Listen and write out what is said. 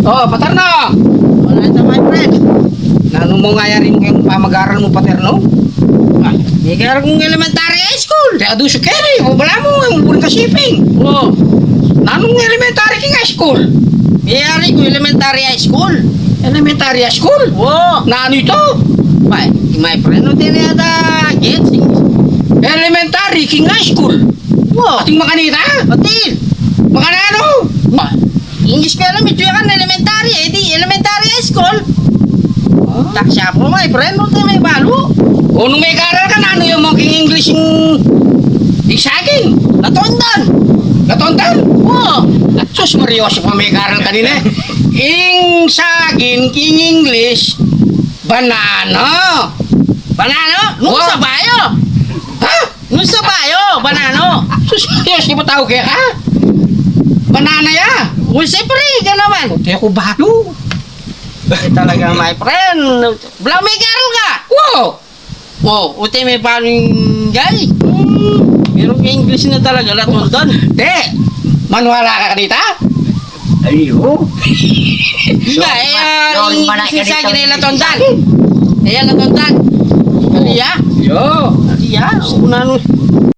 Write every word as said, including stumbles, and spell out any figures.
Oh, paterno! Wala ita, my friend. Nanu mu nga yari ing pamag-aral mu, paterno? Ah, megaral kung elementary high school. Te, adusu keni, bala mu, e mu buring kasiping. Oh. Nanu ing elementary king high school? Meyari ku elementary high school. Elementary high school? Oh. Nanu ita? Why, my friend, no tene ata gets. Elementary king high school. Wa. Atin makanita? Atin. Makananu? Wa. Ing eskwela mi, tuya kan elementary, e di elementary high school. Ah. Taksa pu, my friend, no te me balu. O nung megaral ka, nanu ya mu king English ing, ing saging? Latondan. Latondan? Wa. Sus Maria, sa pa megaral kanina. Ing saging king English, banana. Banana? Nung sa bayo. Ha? Nung sa bayo, banana. Sus, Dios, di ba tau kaya ka? Banana ya. Nung sa pre, ka naman. Te ku balu. E talaga, my friend. Bala megaral ka. Wow. O, o te me balu ing gay. Pero English na talaga, latondan. Te, maniwala ka kanita? Ay, o. Nga, e, ah, ing, ing saging, e, latondan. E, latondan. Kaliya? Yo. Kaliya? Kunanu?